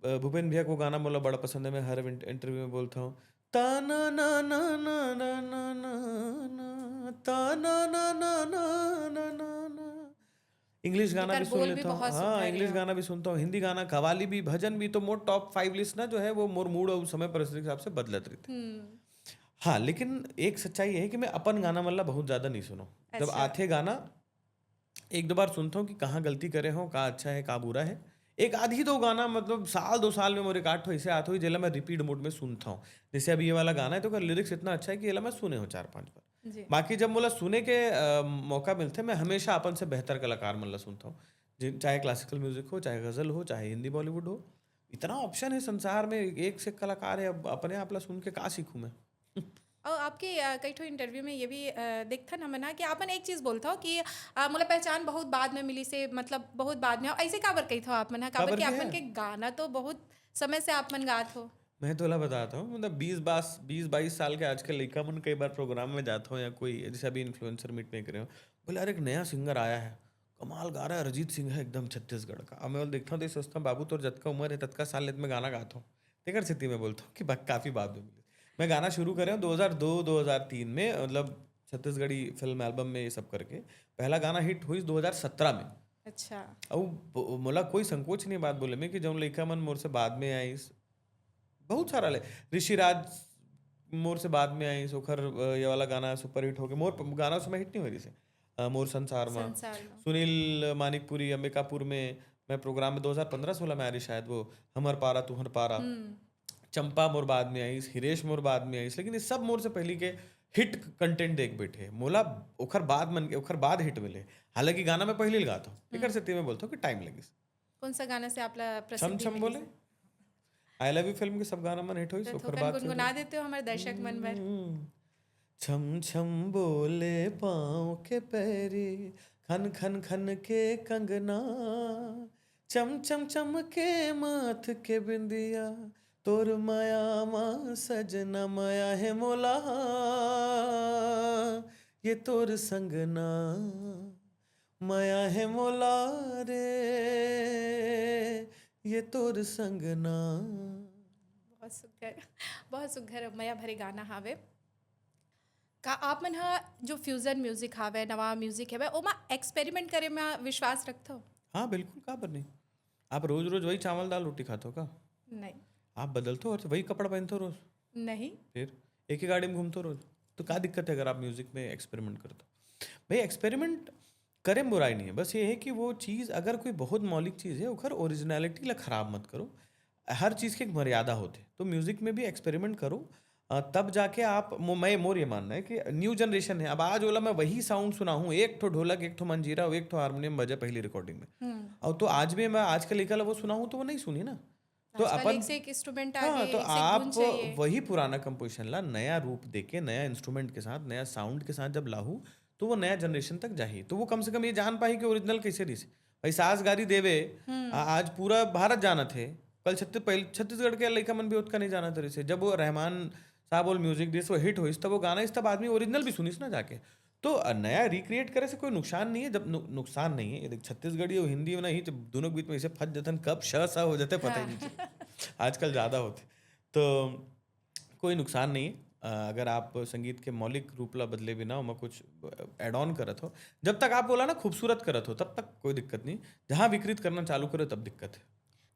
अ, भूपेन भैया को गाना मोला बड़ा पसंद है, मैं हर इंटरव्यू में बोलता हूँ, ता ना ना ना ना ना ना ना ना ता ना ना ना ना ना ना ना। इंग्लिश गाना भी जेकर सुन बोल भी लेता हूँ। बहुत हाँ, सुंदर इंग्लिश है। गाना भी सुनता हूँ, हिंदी गाना, कवाली भी, भजन भी। तो मोर टॉप फाइव लिस्ट ना जो है वो मोर मूड और समय परिस्थिति के हिसाब से बदलत रहते। हम्म। हाँ, लेकिन एक सच्चाई ये है कि मैं अपन गाना मल्ला बहुत ज्यादा नहीं सुनो। जब अच्छा। आथे गाना एक दो बार सुनता हूँ कि कहाँ गलती करे हो, का अच्छा है, का बुरा है। एक आध ही दो गाना, मतलब, साल दो साल में मोर एक आध ठो ऐसे आत होही, जेला मैं रिपीट मोड में सुनत हूँ। जैसे अभी ये वाला गाना है, तो ओकर लिरिक्स इतना अच्छा है कि एला मैं सुने हूँ चार पांच बार। जी। बाकी जब मोला सुने के अ, मौका मिलथे, मैं हमेशा अपन से बेहतर कलाकार मन ला सुनत हूँ। जिन, चाहे क्लासिकल म्यूजिक हो, चाहे गजल हो, चाहे हिंदी बॉलीवुड हो, इतना ऑप्शन है संसार में, एक से कलाकार है, अब अपने आप ला सुन के का सीखूं मैं? और आपके अ, कई ठो इंटरव्यू में ये भी अ, देखथन हमन ह कि आपन एक चीज बोलथव कि अ, मोला पहचान बहुत बाद में मिली से, मतलब, बहुत बाद में। ऐसे काबर कहिथव आप मन ह? काबर काबर कि कि आपन है। के गाना तो बहुत समय से आप मन गात हो। मैं तोला बताता हूँ, मतलब, बीस बास बीस बाईस साल के आजकल लइका मन कई बार प्रोग्राम में जात हो, या कोई जैसे अभी इन्फ्लुएंसर मीट में करे हो, बोले, "अरे, एक नया सिंगर आया है, कमाल गा रहा है, अरिजीत सिंह है एकदम छत्तीसगढ़ का।" अब मैं बोल देखता हूँ, तो ये सोचता हूँ, "बाबू, तोर जतका उम्र है, ततका साल ले मैं गाना गात हूँ।" तेकर सेती मैं बोलता हूँ कि बा-, काफी बाद में मिले। मैं गाना शुरू करे हूँ दो हज़ार दो, दो हज़ार तीन में, मतलब, छत्तीसगढ़ी फिल्म एल्बम में, ये सब करके। पहला गाना हिट हुई दो हज़ार सत्रह में। अच्छा। अब ब-, मोला कोई संकोच नहीं बात बोले में कि जौन लइका मन मोर से बाद में आइस, बहुत सारा ले, ऋषिराज मोर से बाद में आइस, ओखर अ, ये वाला गाना सुपरहिट हो गया। मोर प-, गाना उस समय हिट नहीं हो रही से, अ, मोर संसार में। संसार में। सुनील मानिकपुरी, अंबिकापुर में, मैं प्रोग्राम में दो हज़ार पन्द्रह सोलह में आ रही शायद, वो हमर पारा तुहर पारा। चंपा मोर बाद में आइस, हिरेश मोर बाद में आइस, लेकिन ये सब मोर से पहली के हिट कंटेंट देख बैठे। मोला ओखर बाद मन, ओखर बाद हिट मिले। हालांकि गाना मैं पहली गाता हूँ, एकर सेती मैं बोलता हूँ कि टाइम लगिस। कौन सा गाना से आपला छम प्रसिद्धि छम मिली बोले, से? आई लव यू फिल्म के सब गाना मन हिट होई, तो ओखर थोकन बाद से गुनगुना देते हो हमारे दर्शक मन बर। हम्म। छम छम बोले पाँव के पैरी, खन खन खन के कंगना, चम चम चम के माथ के बिंदिया, तोर मया मा सजना, मया है मोला ये तोर संगना, मया है मोला रे ये तोर संगना। बहुत सुघर, बहुत सुघर मया भरे गाना हावे। का आप मन ह जो फ्यूजन म्यूजिक हावे, नवा म्यूजिक हावे, ओमा एक्सपेरिमेंट करे में विश्वास रखथव? हाँ, बिल्कुल, काबर नहीं? आप रोज रोज वही चावल दाल रोटी खाते हो का? नहीं। आप बदलते हो और वही कपड़ा पहनते हो रोज? नहीं। फिर एक ही गाड़ी में घूमते हो रोज, तो क्या दिक्कत है अगर आप म्यूजिक में एक्सपेरिमेंट करते हो? भाई, एक्सपेरिमेंट करे में बुराई नहीं है, बस ये है कि वो चीज़ अगर कोई बहुत मौलिक चीज़ है, ओखर ओरिजिनलिटी ला खराब मत करो। हर चीज़ के एक मर्यादा होते, तो म्यूजिक में भी एक्सपेरिमेंट करो। अ, तब जाके आप मो-, मैं मोर ये मानना है कि न्यू जनरेशन है, अब आज ओला मैं वही साउंड सुनाहूँ, एक ठो ढोलक, एक ठो मंजीरा, एक ठो हारमोनियम बजे पहली रिकॉर्डिंग में, और तो आज भी मैं आज के लइका ला वो सुनाहूँ तो वो नहीं सुनी ना। तो आजकल अपन एक से एक इंस्ट्रूमेंट आ हाँ, गए, तो एक से एक आप धुन चाहिए। वही पुराना कंपोजिशन ला नया रूप देके, नया इंस्ट्रूमेंट के साथ, नया साउंड के साथ जब लाहू, तो वो नया जनरेशन तक जाही, तो वो कम से कम ये जान पाही कि ओरिजिनल कैसे रही। भाई, सास गारी देवे, आ, आज पूरा भारत जानत है, कल छत्तीस पहले छत्तीसगढ़ के लइका मन भी ओतका नहीं जानत रही से। जब वो रहमान साहब और म्यूजिक दिस, वो हिट होइस, तब वो गाना इस, तब आदमी ओरिजिनल भी सुनिस ना जाके। तो अ, नया रिक्रिएट करे से कोई नुकसान नहीं है। जब नु, नुकसान नहीं है, ये देख, छत्तीसगढ़ी और हिंदी में ना ही, जब दोनों के बीच में ऐसे फंस जाते हैं, कब श स हो जाते, पता ही नहीं चलता। आजकल ज़्यादा होते, तो कोई नुकसान नहीं है। अ, अगर आप संगीत के मौलिक रूप ला बदले बिना ओमा कुछ एड ऑन करत हो, जब तक आप बोला ना खूबसूरत करत हो, तब तक कोई दिक्कत नहीं। जहाँ विकृत करना चालू करो, तब दिक्कत है।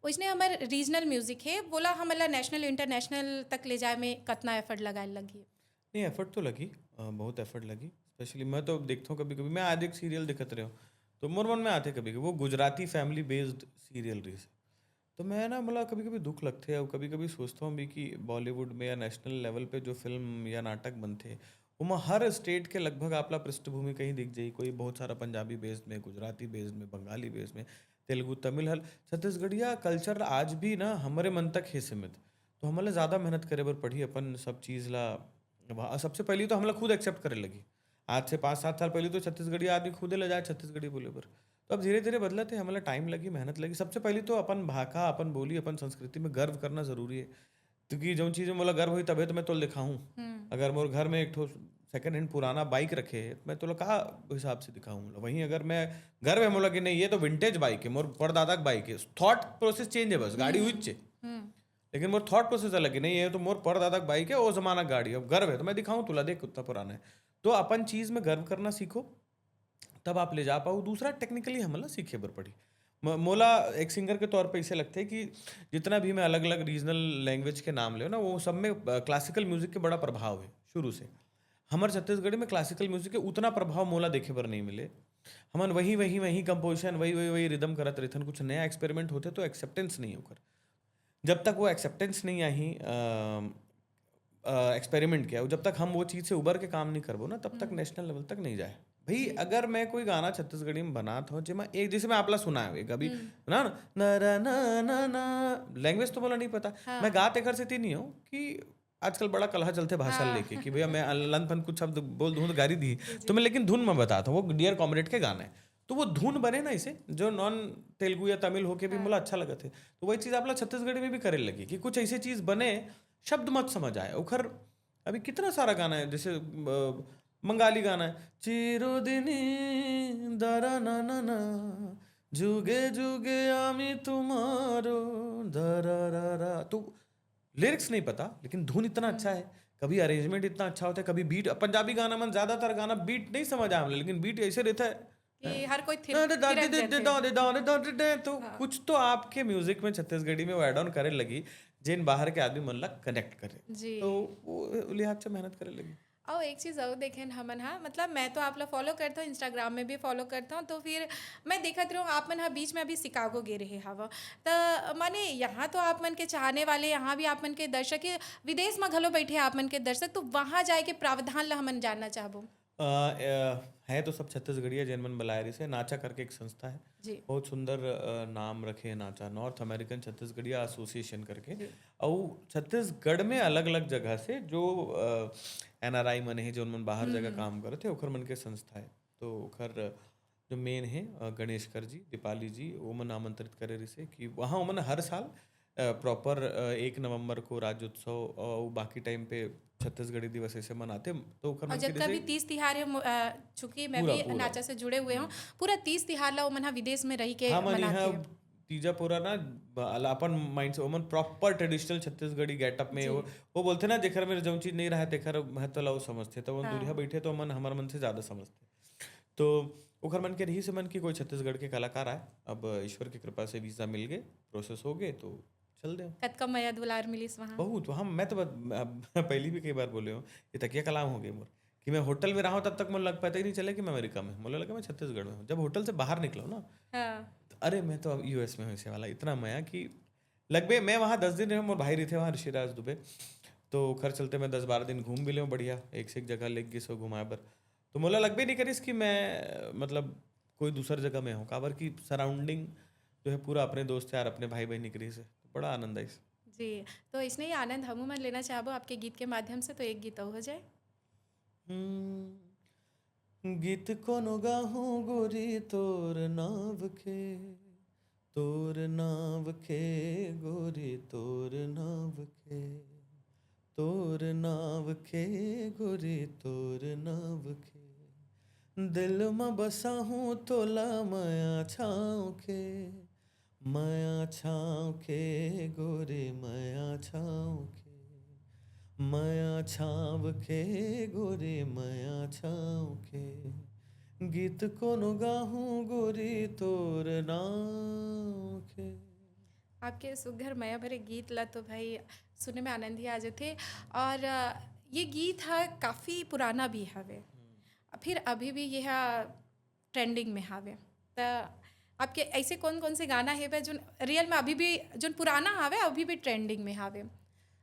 वैसने हमर रीजनल म्यूजिक है, वोला हमन ला नेशनल इंटरनेशनल तक ले जाए में कतना एफर्ट लगाए लगही? नहीं, एफर्ट तो लगी, अ, बहुत एफर्ट लगी। स्पेशली मैं तो देखता हूँ, कभी कभी मैं आज एक सीरियल देखत रहे हूँ, तो मोर मन में आते कभी कभी, वो गुजराती फैमिली बेस्ड सीरियल रही से। तो मैं ना, मतलब, कभी कभी दुख लगते हैं और कभी कभी सोचता हूँ भी कि बॉलीवुड में या नेशनल लेवल पे जो फिल्म या नाटक बनते हैं, ओमा हर स्टेट के लगभग आपला पृष्ठभूमि कहीं दिख जाई। कोई बहुत सारा पंजाबी बेस्ड में, गुजराती बेस्ड में, बंगाली बेस्ड में, तेलुगु, तमिल हल, छत्तीसगढ़िया कल्चर आज भी ना हमारे मन तक है सीमित। तो हमला ज़्यादा मेहनत करे बर पड़ी अपन सब चीज़ ला। वहाँ सबसे पहली तो हमला खुद एक्सेप्ट करे लगी। आज से पाँच सात साल पहले तो छत्तीसगढ़िया आदमी खुदे ले जाए छत्तीसगढ़ी बोले बर। तो अब धीरे धीरे बदलत है, हमला टाइम लगी, मेहनत लगी। सबसे पहली तो अपन भाखा, अपन बोली, अपन संस्कृति में गर्व करना जरूरी है, क्योंकि जौन चीज़ में मोला गर्व होई, तबे तो मैं तोला दिखाऊं। अगर मोर घर में एक ठो सेकंड हैंड पुराना बाइक रखे है, मैं तोला का हिसाब से दिखाऊं? वहीं अगर मैं गर्व है मोला कि नहीं, ये तो विंटेज बाइक है, मोर परदादा के बाइक है, थॉट प्रोसेस चेंज है, बस गाड़ी हुई चे, लेकिन मोर थॉट प्रोसेस अलग है। नहीं, ये तो मोर परदादा के बाइक है, वो जमाना के गाड़ी, अब गर्व है तो मैं दिखाऊं तोला, देख कितना पुराना है। तो अपन चीज़ में गर्व करना सीखो, तब आप ले जा पाओ। दूसरा, टेक्निकली हमला सीखे बर पड़ी। म-, मोला एक सिंगर के तौर पे इसे लगते है कि जितना भी मैं अलग अलग रीजनल लैंग्वेज के नाम ले ना, वो सब में क्लासिकल म्यूजिक के बड़ा प्रभाव है शुरू से। हमर छत्तीसगढ़ी में क्लासिकल म्यूजिक के उतना प्रभाव मोला देखे बर नहीं मिले। हमन वही वही वही कंपोजिशन, वही वही वही रिदम करत रहिथन। कुछ नया एक्सपेरिमेंट होथे तो एक्सेप्टेंस नहीं ओकर। जब तक वो एक्सेप्टेंस नहीं आही एक्सपेरिमेंट के, जब तक हम वो चीज़ से उबर के काम नहीं करबो ना, तब तक नेशनल लेवल तक नहीं जाए। भाई, अगर मैं कोई गाना छत्तीसगढ़ी में बनात हूँ, जेमा एक, जैसे मैं आपला सुनाए हूँ एक अभी, ना ना ना ना ना ना, लैंग्वेज तो मोला नहीं पता। मैं गात एकर सेती नहीं हूँ कि आजकल बड़ा कलह चलथे भाषा लेके कि भैया मैं अनलन फन कुछ शब्द बोल दूँ तो गारी दी, तो मैं लेकिन धुन में बताता हूँ। वो डियर कॉमरेड के गाना है, तो वो धुन बने ना इसे, जो नॉन तेलुगु या तमिल होके भी मोला अच्छा लगत है। तो वही चीज़ आपला छत्तीसगढ़ी में भी करे लगी कि कुछ ऐसे चीज़ बने, शब्द मत समझ आए। ओखर अभी कितना सारा गाना है, जैसे अ, बंगाली गाना है, चिरोदिनी दरा ना ना ना, जुगे जुगे आमी तुम्हारो दरा रा रा। तो लिरिक्स नहीं पता, लेकिन धुन इतना अच्छा है, कभी अरेंजमेंट इतना अच्छा होता है, कभी बीट। पंजाबी गाना मन, ज्यादातर गाना बीट नहीं समझ आए हमला, लेकिन बीट ऐसे रहता है। कि हर कोई थिर- दे- दे- दे- थिरक दे- दे- जाथे। दे- दे- दे- दे- दे- तो कुछ तो आपके म्यूजिक में छत्तीसगढ़ी में वो ऐड ऑन करे लगी, जेन बाहर के आदमी मन ला कनेक्ट करे। जी। तो वो लिहाज से मेहनत करे लगी। और एक चीज़ और देखें हमन हा, मतलब मैं तो आप लोग फॉलो करता हूँ, इंस्टाग्राम में भी फॉलो करता हूँ, तो फिर मैं देखत रहूँ आप मन हा बीच में अभी शिकागो गे रहे हव, त माने यहाँ तो आप मन के चाहने वाले, यहाँ भी आप मन के दर्शक, ये विदेश में घलो बैठे आप मन के दर्शक, तो वहाँ जाए के प्रावधान ला हमन जानना चाहबो। अ, अ, है तो सब छत्तीसगढ़िया, जेन मन बलाए रिसे। नाचा करके एक संस्था है, जी। बहुत सुंदर अ, नाम रखे है नाचा, नॉर्थ अमेरिकन छत्तीसगढ़िया एसोसिएशन करके। और छत्तीसगढ़ में अलग अलग जगह से जो एनआरआई मन है, जो मन बाहर जगह काम करते, ओखर मन के संस्था है। तो ओखर जो मेन है अ, गणेशकर जी, दीपाली जी, ओमन आमंत्रित करे रिसे कि वहाँ ओमन हर साल प्रॉपर एक नवंबर को राज्योत्सव और बाकी टाइम पे छत्तीसगढ़ी दिवस ऐसे मनाते। तो ओकर और मन के जतका भी जैसे तीज तिहार है मु- अ, चूंकि मैं पूरा, भी पूरा। नाचा से जुड़े हुए हूँ, पूरा तीज तिहार ला ओमन हा विदेश में रह के हाँ, मन मनाथे। यहाँ तीजा पोरा ना ब- अपन माइंड से ओमन प्रॉपर ट्रेडिशनल छत्तीसगढ़ी गेटअप में वो, वो बोलते ना, जेकर में जौन चीज नहीं रहा तेकर महत्व ला वो समझते, तो वो दुरिहा बैठे तो मन हमर मन से ज्यादा समझते। तो ओकर मन के रही से मन कि कोई छत्तीसगढ़ के कलाकार आए, अब ईश्वर की कृपा से वीजा मिल गए, प्रोसेस हो गए, तो चल दे। कतका मया दुलार मिलिस वहाँ। बहुत। हम, मैं तो बत- अब पहली भी कई बार बोले हूँ, ये तकिया कलाम हो गए मोर, कि मैं होटल में रहा हूँ तब तक मुझे लग पता ही नहीं चला कि मैं अमेरिका में हूँ, मुझे लगा मैं छत्तीसगढ़ में हूँ। जब होटल से बाहर निकलो ना, हाँ। तो अरे मैं तो अब यूएस में हूँ, ऐसे वाला इतना मया कि लग गए। मैं वहाँ दस दिन रहे, मोर भाई रहिथे वहाँ, ऋषिराज दुबे, तो ओखर चलते मैं दस बारह दिन घूम भी लें बढ़िया, एक से एक जगह लेके गए सो घुमाए बर। तो मोला लगबे नहीं करिस कि मैं मतलब कोई दूसर जगह में हूँ, काबर कि सराउंडिंग जो है पूरा अपने दोस्त यार, अपने भाई बहन निकली से, तो बड़ा आनंद आइस। जी, तो इसने ही आनंद हमू मन लेना चाहबो आपके गीत के माध्यम से, तो एक गीत और हो जाए। हम्म, गीत कोनो गाहूँ गोरी तोर नाव के, तोर नाव के गोरी तोर नाव के, तोर नाव के गोरी तोर नाव के, दिल म बसाहूँ तोला मया छाँव के, मया छाँव के गोरी मया छाँव के, मया छाँव के गोरी मया छाँव के, गीत कोनो गाहूँ गोरी तोर नाव के। आपके सुघर मया भरे गीत ला तो भाई सुने में आनंद ही आ जाथे। और अ, ये गीत हा काफ़ी पुराना भी हवे, फिर अभी भी ये हा ट्रेंडिंग में हावे। त आपके ऐसे कौन कौन से गाना हेवे जोन रियल में अभी भी, जोन पुराना हावे, अभी भी ट्रेंडिंग में हावे,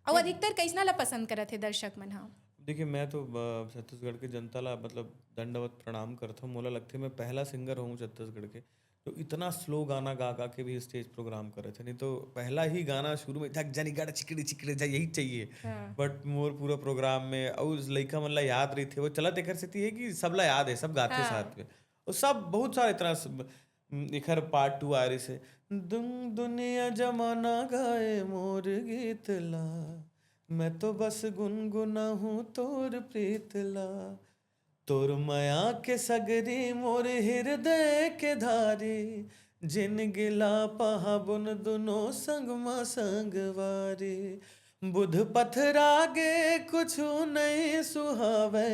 और अधिकतर कैसना ला पसंद करत हे दर्शक मन हा? देखिए, मैं तो अ, छत्तीसगढ़ के जनता ला मतलब दंडवत प्रणाम करत हूँ। मोला लगथे मैं पहला सिंगर हूँ छत्तीसगढ़ के जो इतना स्लो गाना गा गा के भी स्टेज प्रोग्राम करे थे। नहीं तो पहला ही गाना शुरू में धक जनी गड़ चिकड़ी चिकड़ी जा, यही चाहिए। हाँ। बट मोर पूरा प्रोग्राम में और उस लइका मन ला याद रही थे, वो चलत एकर सेती है कि सबला याद है, सब गाथे हाँ। साथ में। और सब बहुत सारे इतना स- एखर पार्ट टू आ रही से, दुम दुनिया जमाना गाए मोर गीत ला, मैं तो बस गुनगुनाहूँ तोर प्रीत ला। तोर मया के सगरी मोर हृदय के धारी, जिन गिला पहाबुन दुनो संग मा संगवारी। बुध पथरागे कुछु नहीं सुहावे,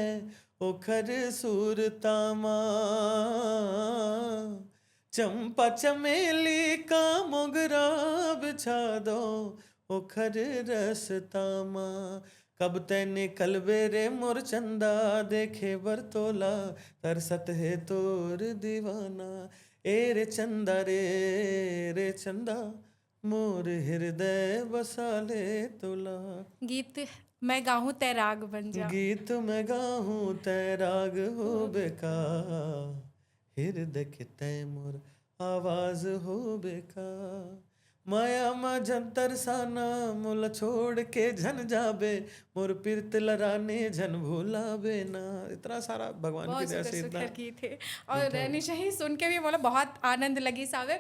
ओखर सूरता मा। चंपा चमेली का मोगरा बिछा दो, ओखर रसता मा। कब तैं निकलबे रे मोर चंदा, देखे बर तोला तरसत हे तोर दीवाना। ए रे चंदा रे, रे चंदा, मोर हृदय बसा ले तोला। गीत मैं गाहूँ तै राग बन जा। गीत मैं गाहूँ तै राग होबे का, हृदय के तै मोर आवाज होबे का। माया मा जन तरसाना, मोला छोड़ के झन जाबे, मोर पीरत ला रानी झन भुलाबे ना। इतना सारा भगवान की बहुत दया सुंदर से इतना सुंदर गीत है। और निशा ही सुन के भी बोला बहुत आनंद लगी सावे।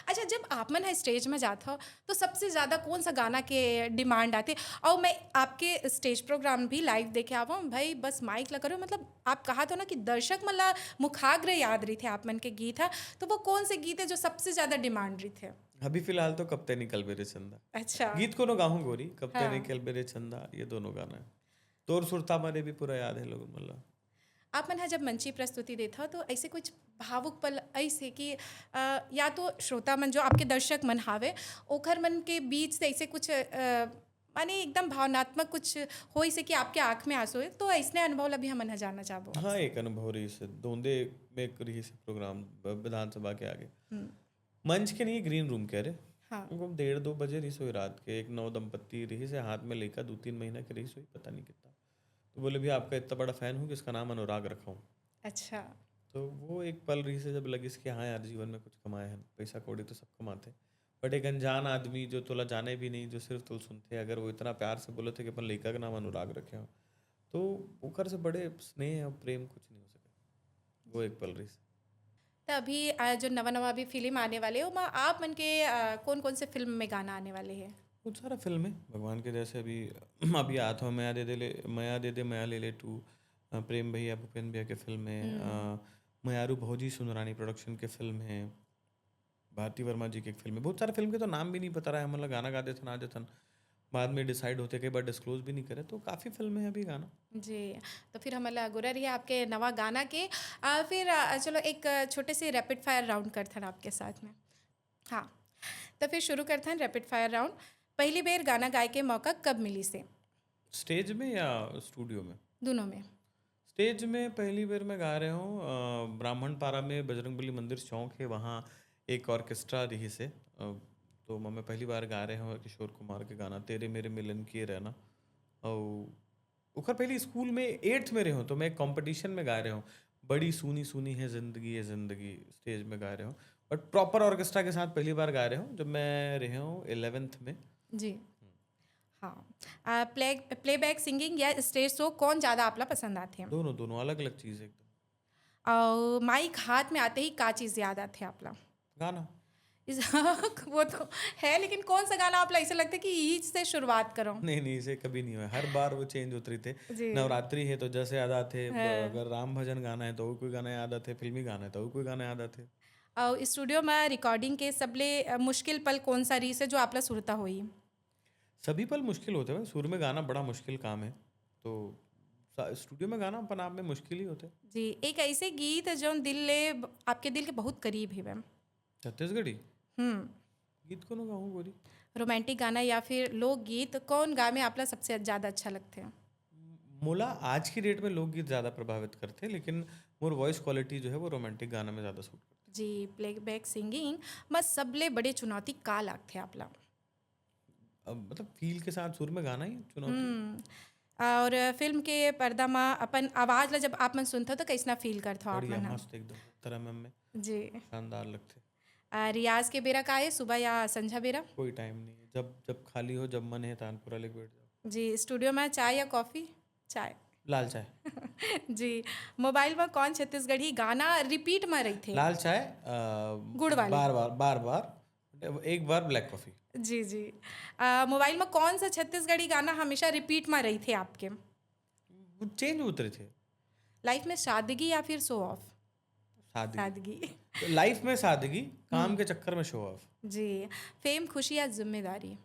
अच्छा, जब आप मन है स्टेज में जात हो तो सबसे ज्यादा कौन सा गाना के डिमांड आते? और मैं आपके स्टेज प्रोग्राम भी लाइव देखे आवा हूँ भाई, बस माइक ला करो, मतलब आप कहा तो ना कि दर्शक मन ला मुखाग्र याद रही थे आप मन के गीत है, तो वो कौन से गीत है जो सबसे ज्यादा डिमांड रही थे? अभी फिलहाल तो कब तैं निकलबे रे चंदा। अच्छा। गीत कोनो गाहूँ गोरी, कब तैं हाँ। निकलबे रे चंदा, ये दोनों गाना है। तोर सुरता मरे भी पूरा याद है लोगन मन ला। आप मन ह जब मंची प्रस्तुति देत हो तो ऐसे कुछ भावुक पल ऐसे कि अ, या तो श्रोता मन जो आपके दर्शक मन हावे ओखर मन के बीच से ऐसे कुछ अ, माने एकदम भावनात्मक कुछ होइसे कि आपके आँख में आंसू है, तो ऐसने अनुभव ला भी हमन ह जानना चाहबो। हाँ, एक अनुभव रहिस हे दोंदे में, एक रहिस हे प्रोग्राम ब-, विधानसभा के आगे। हम्म। मंच के नहीं, ग्रीन रूम के, अरे हाँ। उनको डेढ़ दो बजे रहिस होई रात के, एक नव दंपत्ति रहिस हे, हाथ में लइका दू तीन महीना के रहिस होई, पता नहीं कितना। तो बोले, "भैया, आपका इतना बड़ा फैन हूँ कि इसका नाम अनुराग रखा हूँ।" अच्छा। तो वो एक पल रहिस हे जब लगिस कि हाँ यार, जीवन में कुछ कमाए हैं, पैसा कौड़ी तो सब कमाते हैं, बट एक अनजान आदमी जो तोला जाने भी नहीं, जो सिर्फ तोला सुनते, अगर वो इतना प्यार से बोले थे कि अपन लइका का नाम अनुराग रखे हो, तो ओकर से बड़े स्नेह और प्रेम कुछ नहीं हो सके। वो एक पल रहिस। तो अभी अ, जो नवा नवा अभी फिल्म आने वाले हो, ओमा आप मन के अ, कौन कौन से फिल्म में गाना आने वाले हैं? बहुत सारा फिल्म है भगवान के, जैसे अभी अभी आत हो मया दे दे ले, मया दे दे मया ले ले टू, अ, प्रेम भैया भूपेन भैया के फिल्म है, अ, मयारू भौजी सुनरानी प्रोडक्शन के फिल्म है, भारती वर्मा जी की एक फिल्म है। बहुत सारे फिल्म के तो नाम भी नहीं पता रहा है, मतलब गाना गा देथन, आ जाथन, बाद में डिसाइड होते, कई बार डिस्क्लोज भी नहीं करे, तो काफ़ी फिल्म है अभी गाना। जी, तो फिर हमन ला अगोरा रही आपके नवा गाना के। आ, फिर आ, चलो एक आ, छोटे से रैपिड फायर राउंड करथन आपके साथ में। हाँ, तो फिर शुरू करथन रैपिड फायर राउंड। पहली बेर गाना गाए के मौका कब मिली से? स्टेज में या स्टूडियो में? दोनों में। स्टेज में पहली बार मैं गा रहे हूँ अ, ब्राह्मण पारा में बजरंगबली मंदिर चौक है, वहाँ एक ऑर्केस्ट्रा रही से, अ, तो मैं पहली बार गा रहे हूँ किशोर कुमार के गाना तेरे मेरे मिलन किए रहना। और ओकर पहले स्कूल में एट्थ में रहे हूँ, तो मैं कंपटीशन में गा रहे हूँ, बड़ी सूनी सूनी है जिंदगी, ये जिंदगी स्टेज में गा रहे हूँ। बट प्रॉपर ऑर्केस्ट्रा के साथ पहली बार गा रहे हूँ जब मैं रहे हूँ इलेवेंथ में। जी। हाँ। आ, प्ले प्लेबैक सिंगिंग या स्टेज शो कौन ज़्यादा आपला पसंद आते हैं? दोनों, दोनों अलग अलग चीज़ एकदम। और माइक हाथ में आते ही का चीज़ याद आते हैं आपला? गाना। इस वो तो है, लेकिन कौन सा गाना आपला ऐसे लगता है कि यही से शुरुआत करो? नहीं नहीं, इसे कभी नहीं हुआ, हर बार वो चेंज होते रहते। जी। नवरात्रि है तो जैसे याद आते, हाँ। अगर राम भजन गाना है तो वो कोई गाना याद आते, फिल्मी गाना है तो वो कोई गाना याद आते। और स्टूडियो में रिकॉर्डिंग के सबले अ, मुश्किल पल कौन सा रही से जो आपला सुरता हुई? सभी पल मुश्किल होते हैं, सुर में गाना बड़ा मुश्किल काम है, तो सा- स्टूडियो में गाना अपन आप में मुश्किल ही होते हैं। जी, एक ऐसे गीत जो दिल ले आपके दिल के बहुत करीब है मैम। छत्तीसगढ़ी हम्म। गीत कोनो गाऊँ गोरी? रोमांटिक गाना या फिर लोकगीत कौन गा में आपला सबसे ज़्यादा अच्छा लगते हैं? मोला आज की डेट में लोकगीत ज़्यादा प्रभावित करते हैं, लेकिन मोर वॉइस क्वालिटी जो है वो रोमांटिक गाना में ज़्यादा सूट करती जी, प्लेबैक सिंगिंग में सबले बड़े चुनौती का लागथे आपला? है। अब मतलब फील के साथ सुर में गाना ही चुनौती। हम्म। और फिल्म के पर्दा में अपन आवाज़ ला जब आप मन सुनते हो तो कैसना फील करते हो आप बढ़िया, मन? मस्त एकदम, तरह में जी। शानदार लगते। आ, रियाज के बेरा का है, सुबह या संझा बेरा? कोई टाइम नहीं है, जब जब खाली हो, जब मन है, तानपुरा लेके बैठ जाओ। जी। स्टूडियो में चाय या कॉफ़ी? चाय। लाल चाय। जी। मोबाइल में कौन छत्तीसगढ़ी गाना रिपीट में रही थे? लाल चाय, अ, गुड़ वाली। बार बार बार बार, एक बार ब्लैक कॉफी। जी जी। आ, मोबाइल में कौन सा छत्तीसगढ़ी गाना हमेशा रिपीट में रही थे आपके? वो चेंज होते रहे थे। लाइफ में सादगी या फिर शो ऑफ? सादगी। सादगी। तो लाइफ में सादगी, काम के चक्कर में शो ऑफ। जी। फेम खुशी या जिम्मेदारी?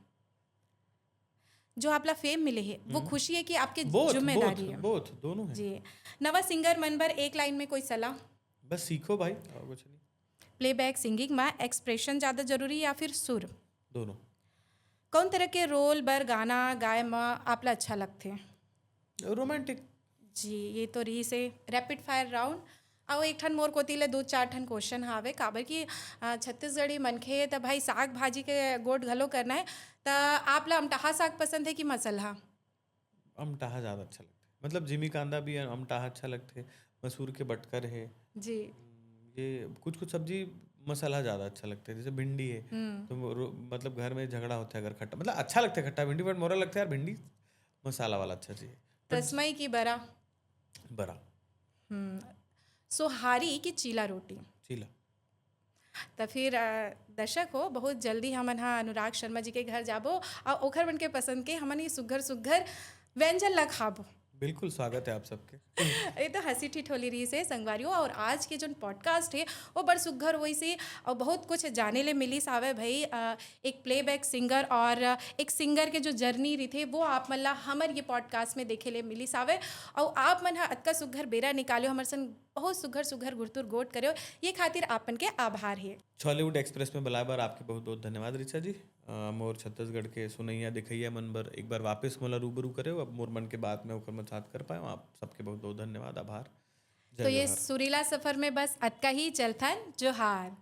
जो आपला फेम मिले है वो खुशी है कि आपके बोथ, जिम्मेदारी बोथ, है? बोथ, दोनों है। जी। नवा सिंगर मन बर एक लाइन में कोई सलाह? बस सीखो भाई, और कुछ नहीं। प्लेबैक सिंगिंग में एक्सप्रेशन ज़्यादा जरूरी या फिर सुर? दोनों। कौन तरह के रोल बर गाना गाए में आपला अच्छा लगथे? रोमांटिक। जी, ये तो रहिस हे रैपिड फायर राउंड। अउ एक ठन मोर कोति ले दू चार ठन क्वेश्चन हावे, काबर कि अ, छत्तीसगढ़ी मनखे त भाई साग भाजी के गोठ घलो करना हे। त आप ला अमटहा साग पसंद हे कि मसलहा? अमटहा ज़्यादा अच्छा लगथे, मतलब जिमी कांदा भी अमटहा अच्छा लगथे, मसूर के बटकर हे। जी। ये कुछ कुछ सब्जी मसाला ज़्यादा अच्छा लगथे, जैसे भिंडी है तो वो रो- मतलब घर में झगड़ा होता है अगर खट्टा, मतलब अच्छा लगता है खट्टा भिंडी, बट मोला लगता है यार भिंडी मसाला वाला अच्छा चाहिए। तसमई की बरा? बरा। हम्म। सोहारी की चीला रोटी? चीला। त फिर अ, दर्शक हो, बहुत जल्दी हमन ह अनुराग शर्मा जी के घर जाबो अउ ओखर मन के पसंद के हमन ये सुग्घर सुग्घर व्यंजन ला खाबो। बिल्कुल स्वागत है आप सबके। ये तो हंसी ठिठोली रहिस हे संगवारी हो। अउ आज के जोन पॉडकास्ट हे वो बड़ सुग्घर होइस हे अउ बहुत कुछ जाने ले मिलिस हावे भाई। अ, एक प्लेबैक सिंगर अउ एक सिंगर के जो जर्नी रहिथे वो आप मन ला हमर ये पॉडकास्ट में देखे ले मिलिस हावे। अउ आप मन ह अतका सुग्घर बेरा निकाल्यो, हमर संग बहुत सुग्घर सुग्घर गुरतुर गोठ करेव, ये खातिर आप मन के आभार हे। छॉलीवुड एक्सप्रेस में बुलाए बर आपके बहुत बहुत धन्यवाद ऋचा जी। अ, मोर छत्तीसगढ़ के सुनैया देखैया मन बर एक बार वापस मोला रूबरू करेव। अब मोर मन के बात में ओकर मसात कर पाए, आप सबके बहुत बहुत धन्यवाद, आभार। जय तो ये जोहार। सुरीला सफर में बस अतका ही। चलथन, जोहार।